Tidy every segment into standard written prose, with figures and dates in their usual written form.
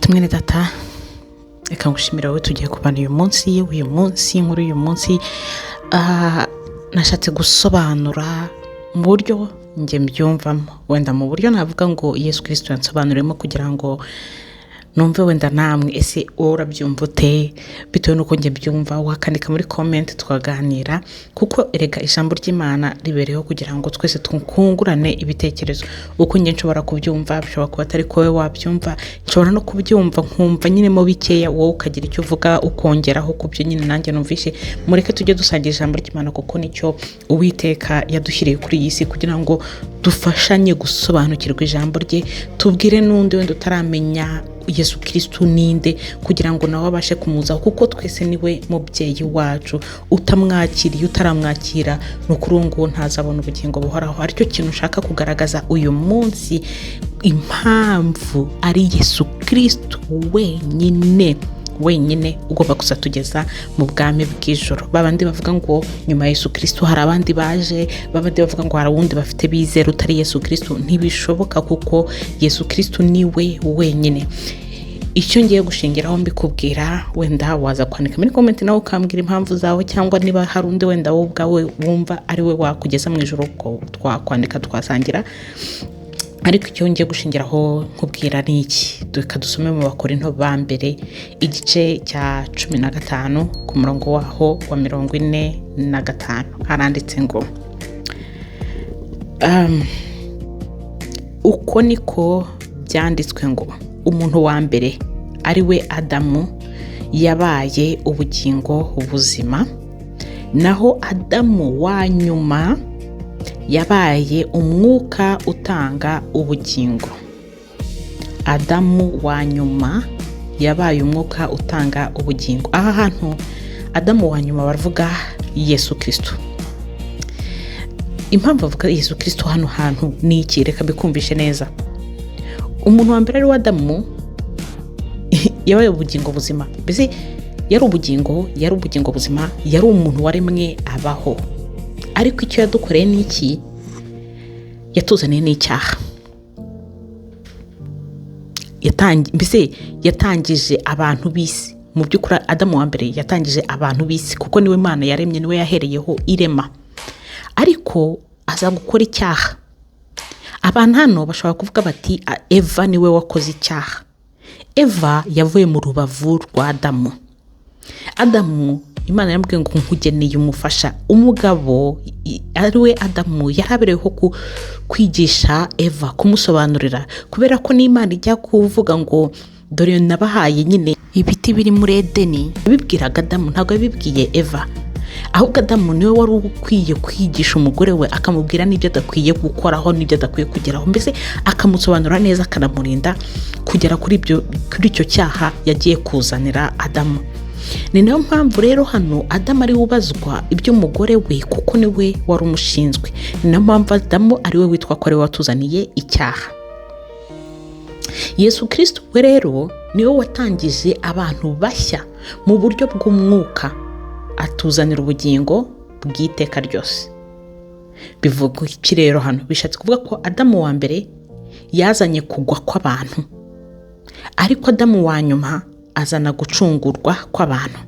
Nshuti mwene data, reka ngushimire wowe tugiye kubana uyu munsi inkuru y'uyu munsi. Nashatse gusobanura mu buryo njye mbyumvamo, wenda mu buryo navuga ngo Yesu Kirisito yansobanuriyemo, kugira ngo numve wenda namwe, ese wowe urabyumva ute? Bitewe n'uko njye mbyumva, wakandika muri comment tukaganira, kuko erega ijambo ry'Imana ribereyeho kugira ngo twese twungurane ibitekerezo. Uko njye nshobora kubyumva bishobora kuba atari ko wowe wabyumva. Nshobora no kubyumva nkumva nyine mo bikeya, wowe ukagira icyo uvuga ukongeraho ku byo nyine nanjye numvishe. Mureke tujye dusangira ijambo ry'Imana, kuko nicyo Uwiteka yadushyiriye kuri iyi si, kugira ngo dufashanye gusobanukirwa ijambo rye, tubwire n'undi wenda utaramenya Yesu Kirisitu ninde, kugira ngo nawe abashe kumuzaho, kuko twese niwe mubyeyi wacu. Utamwakiriye, utaramwakira, ni ukuri uwo nguwo ntazabona ubugingo buhoraho. Aricyo kintu ushaka kugaragaza uyu munsi, impamvu ari Yesu Kirisitu wenyine wenyine ugomba kuzatugeza mu bwami bw'ijoro. Babandi bavuga ngo nyuma ya Yesu Kirisitu hari abandi baje, babandi bavuga ngo hari uwundi bafite bizera utari Yesu Kirisitu, ntibishoboka, kuko Yesu Kirisitu niwe wenyine. Icyo ngiye gushingiraho mbikubwira, wenda waza kwandika muri comment nawe ukambwira impamvu zawe, cyangwa niba hari undi wenda wowe ubwawe wumva ari we wakugeza mu ijoro, ubwo twakwandika twasangira. Ariko icyo ngiye gushingiraho nkubwira ni iki. Reka dusome mu Bakorinto ba mbere, igice cya 15, ku murongo waho wa 45, haranditse ngo "Uko niko byanditswe ngo umuntu wa mbere, ari we Adamu, yabaye ubugingo buzima, naho Adamu wa nyuma yabaye umwuka utanga ubugingo." Adamu wa nyuma yabaye umwuka utanga ubugingo. Aha hantu Adamu wa nyuma baravuga Yesu Kirisito. Impamvu bavuga Yesu Kirisito hano hantu ni iki? Reka mbikumvishe neza. Umuntu wa mbere, ari we Adamu, yabaye ubugingo buzima. Mbese yari ubugingo, yari ubugingo buzima, yari umuntu waremwe abaho. Ariko icyo yadukoreye ni iki? Yatuzaniye n'icyaha. Mbese yatangije abantu b'isi. Mu by'ukuri Adamu wa mbere yatangije abantu b'isi, kuko niwe Imana yaremye, niwe yahereyeho irema, ariko aza gukora icyaha. Abantu hano bashobora kuvuga bati: "Eva niwe wakoze icyaha." Eva yavuye mu rubavu rwa Adamu. Adamu Imana yamubwiye ngo nkugeneye umufasha. Umugabo ari we Adamu yari abereyeho kwigisha Eva, kumusobanurira, kubera ko n'Imana ijya kuvuga ngo dore nabahaye nyine ibiti biri muri Edeni, yabibwiraga Adamu, ntabwo yabibwiye Eva. Ahubwo Adamu niwe wari ukwiye kwigisha umugore we, akamubwira n'ibyo adakwiye gukoraho n'ibyo adakwiye kugeraho, mbese akamusobanurira neza, akanamurinda kugera kuri icyo cyaha yagiye kuzanira Adamu. Ni nayo mpamvu rero hano Adamu ari we ubazwa iby'umugore we, kuko niwe wari umushinzwe. Ni nayo mpamvu Adamu ari we witwa ko ari we watuzaniye icyaha. Yesu Kirisito we rero niwe watangije abantu bashya mu buryo bw'umwuka, atuzanira ubugingo bw'iteka ryose. Bivuga iki rero hano? Bishatse kuvuga ko Adamu wa mbere yazanye kugwa kw'abantu, ariko Adamu wa nyuma azana gucungurwa kw'abantu.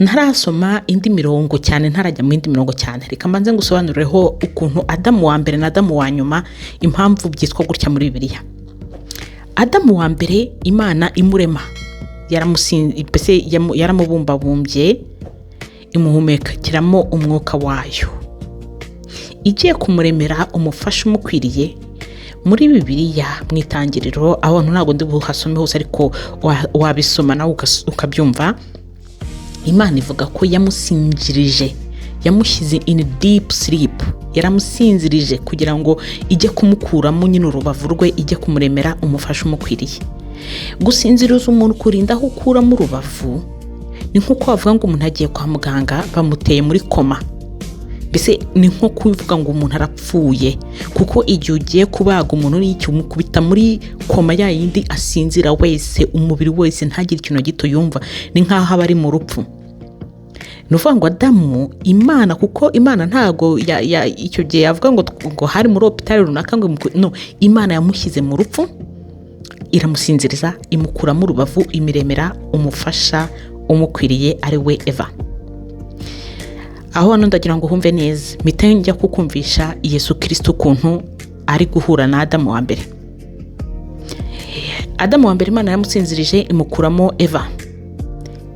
Ntarasoma indi mirongo cyane, ntarajya mu yindi mirongo cyane, reka mbanze ngusobanurireho ukuntu Adamu wa mbere na Adamu wa nyuma, impamvu byitwa gutya muri Bibiliya. Adamu wa mbere, Imana imurema, mbese yaramubumbabumbye, imuhumekeramo umwuka wayo, igiye kumuremera umufasha umukwiriye. Muri Bibiliya mu Itangiriro, aho ntabwo ndi buhasome hose, ariko wabisoma nawe ukabyumva, Imana ivuga ko yamusinzirije, yamushyize in deep sleep, yaramusinzirije kugira ngo ijye kumukuramo nyine urubavu rwe, ijye kumuremera umufasha umukwiriye. Gusinziriza umuntu kurinda aho ukuramo urubavu ni nk'uko bavuga ngo umuntu agiye kwa muganga bamuteye muri koma. Mbese ni nko kuvuga ngo umuntu arapfuye, kuko igihe ugiye kubaga umuntu n'icyo umukubita muri koma ya yindi asinzira wese, umubiri wese, ntagire ikintu na gito yumva, ni nk'aho aba ari mu rupfu. Ni ukuvuga ngo Adamu, Imana, kuko Imana ntago icyo gihe yavuga ngo hari muri hôpital runaka ngo no, Imana yamushyize mu rupfu. Iramusinziriza, imukuramo urubavu, imiremera umufasha umukwiriye, ari we Eva. Aho hano ndagira ngo humve neza, mpite njya kukumvisha Yesu Kirisito ukuntu ari guhura na Adamu wa mbere. Adamu wa mbere Imana yaramusinzirije, imukuramo Eva.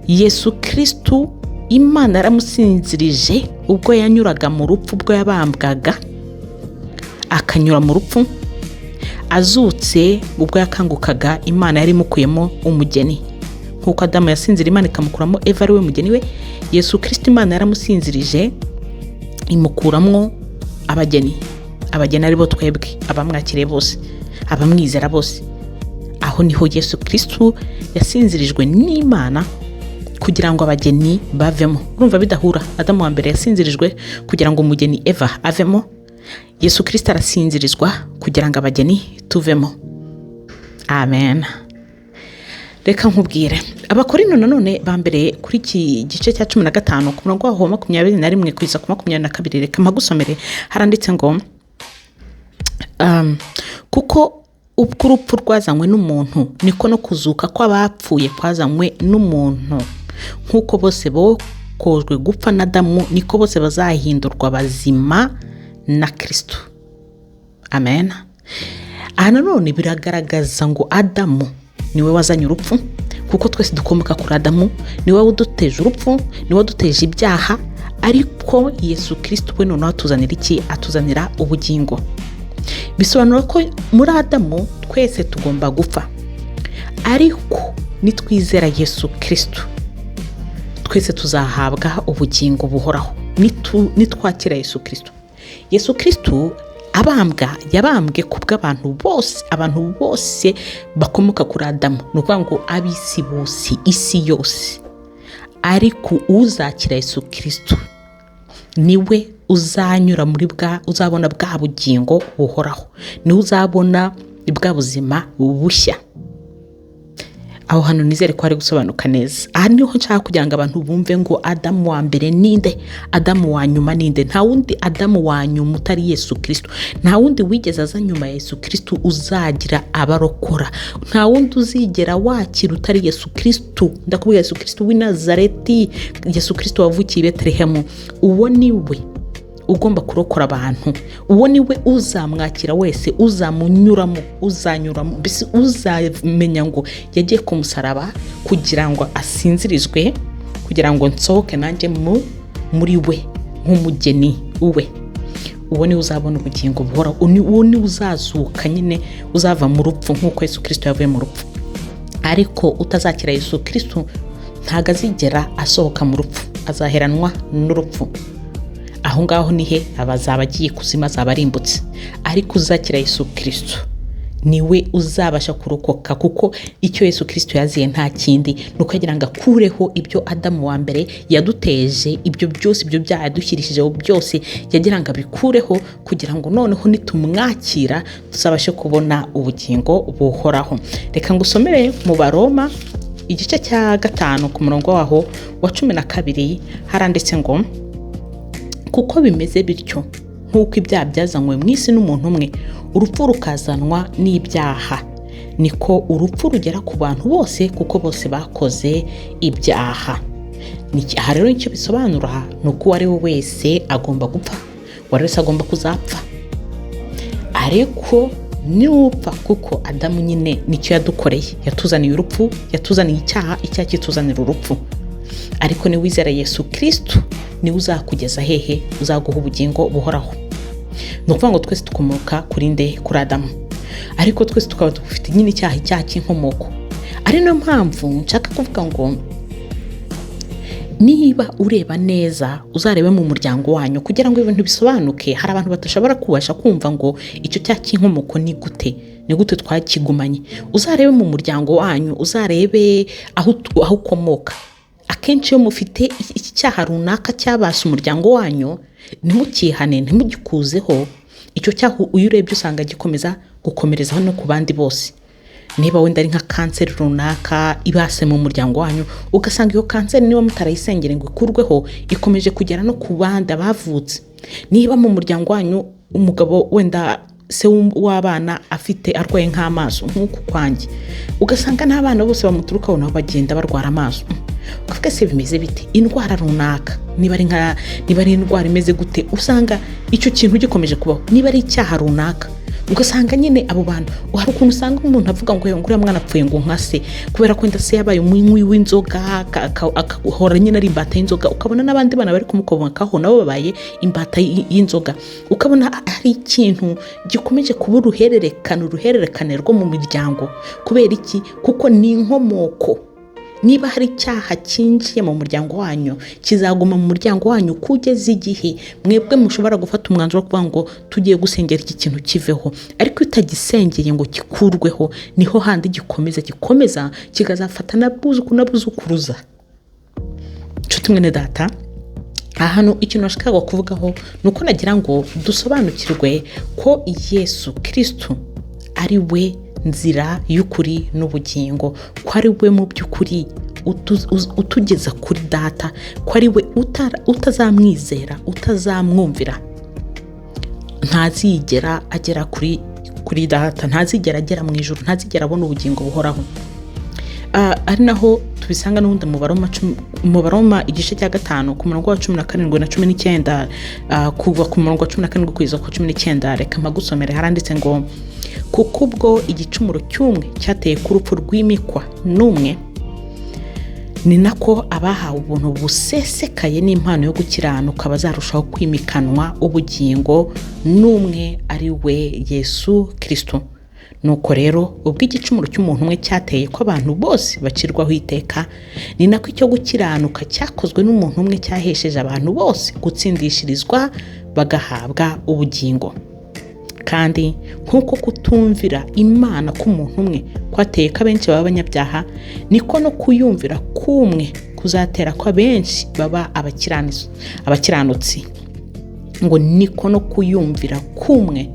Yesu Kirisito Imana yaramusinzirije ubwo yanyuraga mu rupfu, ubwo yabambwaga akanyura mu rupfu. Azutse, ubwo yakangukaga, Imana yari imukuyemo umugeni. Nk'uko Adamu yasinzira Imana ikamukuramo Eva ari we mugeni we, Yesu Kirisito Imana yaramusinzirije, imukuramo abageni. Abageni ari bo twebwe, abamwakiriye bose, abamwizera bose. Aho niho Yesu Kirisito yasinzirijwe n'Imana kugira ngo abageni bavemo. Urumva bidahura? Adamu wa mbere yasinzirijwe kugira ngo umugeni Eva avemo, Yesu Kirisito arasinzirizwa kugira ngo abageni tuvemo. Amen. Reka nkubwire, Abakorino nanone ba mbere, kuri iki gice cya 15, ku murongo waho wa 21 kugeza ku 22, reka mpagusomere. Haranditse ngo kuko ubwo urupfu rwazanywe n'umuntu, niko no kuzuka kw'abapfuye kwazanywe n'umuntu. Nk'uko bose bokojwe gupfa na Adamu, niko bose bazahindurwa bazima na Kirisito. Amen. Aha nanone biragaragaza ngo Adamu niwe wazanye urupfu, kuko twese dukomoka kuri Adamu. Niwe uduteje urupfu, niwe waduteje ibyaha. Ariko Yesu Kirisito we noneho atuzanira iki? Atuzanira ubugingo. Bisobanura ko muri Adamu twese tugomba gupfa, ariko nitwizera Yesu Kirisito twese tuzahabwa ubugingo buhoraho, nitwakira Yesu Kirisito. Yesu Kirisito abambwa, yabambwe ku bw'abantu bose, abantu bose bakomoka kuri Adamu, ni ukuvuga ngo ab'isi bose, isi yose. Ariko uzakira Yesu Kirisito niwe uzanyura muri bwa, uzabona bwa bugingo buhoraho, niwe uzabona bwa buzima bushya. Aho hantu nizere ko hari gusobanuka neza. Aha niho nshaka kugira ngo abantu bumve ngo Adamu wa mbere ninde, Adamu wa nyuma ninde? Nta wundi Adamu wa nyuma utari Yesu Kirisito. Nta wundi wigeze aza nyuma ya Yesu Kirisito uzagira abarokora. Nta wundi uzigera wakira utari Yesu Kirisito. Ndakubwira Yesu Kirisito w'i Nazareti, Yesu Kirisito wavukiye i Betelehemu. Uwo ni we ugomba kurokora abantu. Uwo ni we uzamwakira wese, uzamunyuramo, uzanyuramo, mbese uzamenya ngo yagiye ku musaraba kugira ngo asinzirizwe, kugira ngo nsohoke nanjye muri we nk'umugeni we. Uwo niwe uzabona ubugingo buhoraho, uwo niwe uzazuka nyine, uzava mu rupfu nk'uko Yesu Kirisito yavuye mu rupfu. Ariko utazakira Yesu Kirisito ntabwo azigera asohoka mu rupfu, azaheranwa n'urupfu. Aho ngaho ni he abazaba agiye kuzimu, azaba arimbutse. Ariko uzakira Yesu Kirisito niwe uzabasha kurokoka, kuko icyo Yesu Kirisito yaziye nta kindi, ni uko yagira ngo akureho ibyo Adamu wa mbere yaduteje, ibyo byose, ibyo byaha yadushyirishijeho byose, yagira ngo abikureho kugira ngo noneho nitumwakira tuzabashe kubona ubugingo buhoraho. Reka ngusomere mu Baroma igice cya 5, ku murongo waho wa 12, haranditse ngo kuko bimeze bityo, nk'uko ibyaha byazanywe mu isi n'umuntu umwe, urupfu rukazanwa n'ibyaha, niko urupfu rugera ku bantu bose, kuko bose bakoze ibyaha. Aha rero icyo bisobanura ni uko uwo ari we wese agomba gupfa, uwo ari wese agomba kuzapfa. Ariko nupfa, kuko Adamu nyine nicyo yadukoreye, yatuzaniye urupfu, yatuzaniye icyaha, icyaha kituzanira urupfu. Ariko niwizera Yesu Kirisito niwe uzakugeza hehe? Uzaguha ubugingo buhoraho. Ni ukuvuga ngo twese dukomoka kuri nde? Kuri Adamu. Ariko twese tukaba dufite nyine icyaha, icyaha cy'inkomoko. Ari nayo mpamvu nshaka kuvuga ngo niba ureba neza, uzarebe mu muryango wanyu kugira ngo ibintu bisobanuke. Hari abantu badashobora kubasha kumva ngo icyo cyaha cy'inkomoko ni gute, ni gute twakigumanye. Uzarebe mu muryango wanyu, uzarebe aho ukomoka. Akenshi iyo mufite iki cyaha runaka cyabase umuryango wanyu, ntimukihane, ntimugikuzeho, icyo cyaha iyo urebye usanga gikomeza gukomerezaho no ku bandi bose. Niba wenda ari nka kanseri runaka ibase mu muryango wanyu, ugasanga iyo kanseri niba mutarayisengera ngo ikurweho, ikomeje kugera no ku bandi abavutse. Niba mu muryango wanyu umugabo wenda se w'abana afite arwaye nk'amaso nk'uku kwanjye, ugasanga n'abana bose bamuturukaho nabo bagenda barwara amaso. Ukavuga se bimeze bite? Indwara runaka, niba ari indwara imeze gute, usanga icyo kintu gikomeje kubaho. Niba ari icyaha runaka, ugasanga nyine abo bantu, hari ukuntu usanga umuntu avuga ngo uriya mwana apfuye ngo nka se, kubera ko wenda se yabaye umunywi w'inzoga, agahora nyine ari imbata y'inzoga, ukabona n'abandi bana bari kumukomokaho nabo babaye imbata y'inzoga. Ukabona hari ikintu gikomeje kuba uruhererekane rwo mu miryango. Kubera iki? Kuko ni inkomoko. Niba hari icyaha cyinjiye mu muryango wanyu, kizaguma mu muryango wanyu kugeza igihe mwebwe mushobora gufata umwanzuro wo kuvuga ngo tugiye gusengera iki kintu kiveho. Ariko iyo utagisengeye ngo kikurweho, niho handi gikomeza kikazafata n'abuzukuruza. Nshuti mwene data, ahantu ikintu nashakaga kuvugaho ni uko nagira ngo dusobanukirwe ko Yesu Kristo ari we nzira y'ukuri n'ubugingo, ko ari we mu by'ukuri utugeza kuri data, ko ari we utazamwizera, utazamwumvira ntazigera agera kuri data, ntazigera agera mu ijuru, ntazigera abona ubugingo buhoraho. Ari naho tubisanga n'ubundi mu Baroma igice cya 5 ku murongo wa 17 na 19, kuva ku murongo wa 17 kugeza ku 19. Reka mpagusomere. Haranditse ngo kuko ubwo igicumuro cy'umwe cyateye ku rupfu rwimikwa n'umwe, ni nako abahawe ubuntu busesekaye n'impano yo gukiranuka bazarushaho kwimikanwa ubugingo n'umwe, ari we Yesu Kristo. Nuko rero ubwo igicumuro cy'umuntu umwe cyateye ko abantu bose bacirwaho iteka, ni nako icyo gukiranuka cyakozwe n'umuntu umwe cyahesheje abantu bose gutsindishirizwa bagahabwa ubugingo. Kandi nk'uko kutumvira Imana k'umuntu umwe kwateye ko abenshi baba abanyabyaha, niko no kuyumvira k'umwe kuzatera ko abenshi baba abakiranutsi. Ngo niko no kuyumvira k'umwe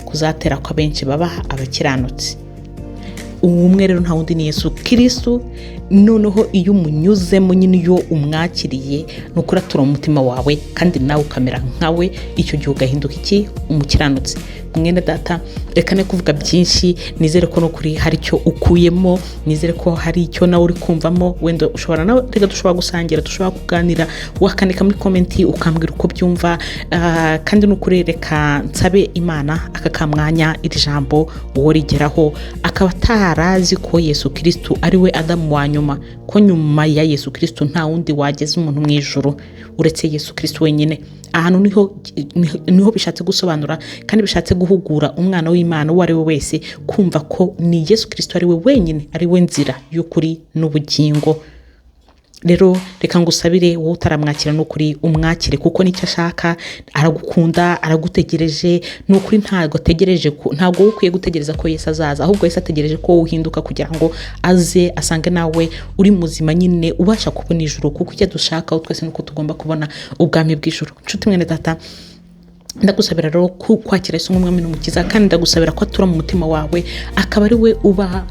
kuzatera ko abenshi baba abakiranutsi. Umwe rero nta wundi ni Yesu Kristo. Noneho iyo umunyuzemo nyine, iyo umwakiriye, ni ukuri atura mu mutima wawe kandi nawe ukamera nkawe, icyo gihe ugahinduka iki? Umukiranutsi. Mwene data, reka ne kuvuga byinshi, nizere ko n'ukuri hari icyo ukuyemo, nizere ko hari icyo nawe uri kumvamo. Wenda ushobora nawe, reka dushobora gusangira, dushobora kuganira, wakandika muri comment ukambwira uko byumva. Kandi n'ukuri reka nsabe Imana aka kamwanya iri jambo uwo rigeraho akaba atarazi ko Yesu Kristo ari we Adamu wa nyuma, ko nyuma ya Yesu Kristo nta wundi wageza umuntu mu ijuru uretse Yesu Kristo wenyine. Ahantu niho bishatse gusobanura kandi bishatse guhugura umwana w'Imana uwo ari we wese kumva ko ni Yesu Kristo ari we wenyine, ari we nzira y'ukuri n'ubugingo. Rero reka ngusabire wowe utaramwakira, n'ukuri umwakire, kuko nicyo ashaka. Aragukunda, aragutegereje. Ni ukuri ntabwo ategereje, ntabwo wowe ukwiye gutegereza ko Yesu azaza, ahubwo Yesu ategereje ko wowe uhinduka kugira ngo aze asange nawe uri muzima nyine ubasha kubona ijuru, kuko icyo dushaka twese nuko tugomba kubona ubwami bw'ijuru. Nshuti mwene data, ndagusabira rero kwakira Yesu nk'umwami n'umukiza, kandi ndagusabira ko atura mu mutima wawe, akaba ari we uba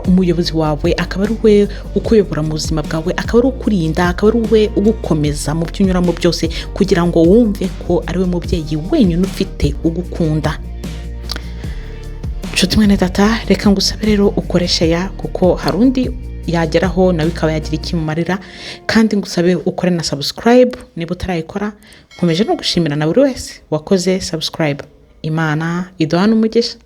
umuyobozi wawe, akaba ari we ukuyobora mu buzima bwawe, akaba ari ukurinda, akaba ari we ugukomeza mu byo unyuramo byose, kugira ngo wumve ko ari we mubyeyi wenyine ufite ugukunda. Nshuti mwene data, reka ngusabe rero ukoreshe ya, kuko hari undi yageraho nawe ikaba yagira ikimumarira. Kandi ngusabe ukore na subscribe niba utarayikora. Nkomeje no gushimira na buri wese wakoze subscribe. Imana iduhane umugisha.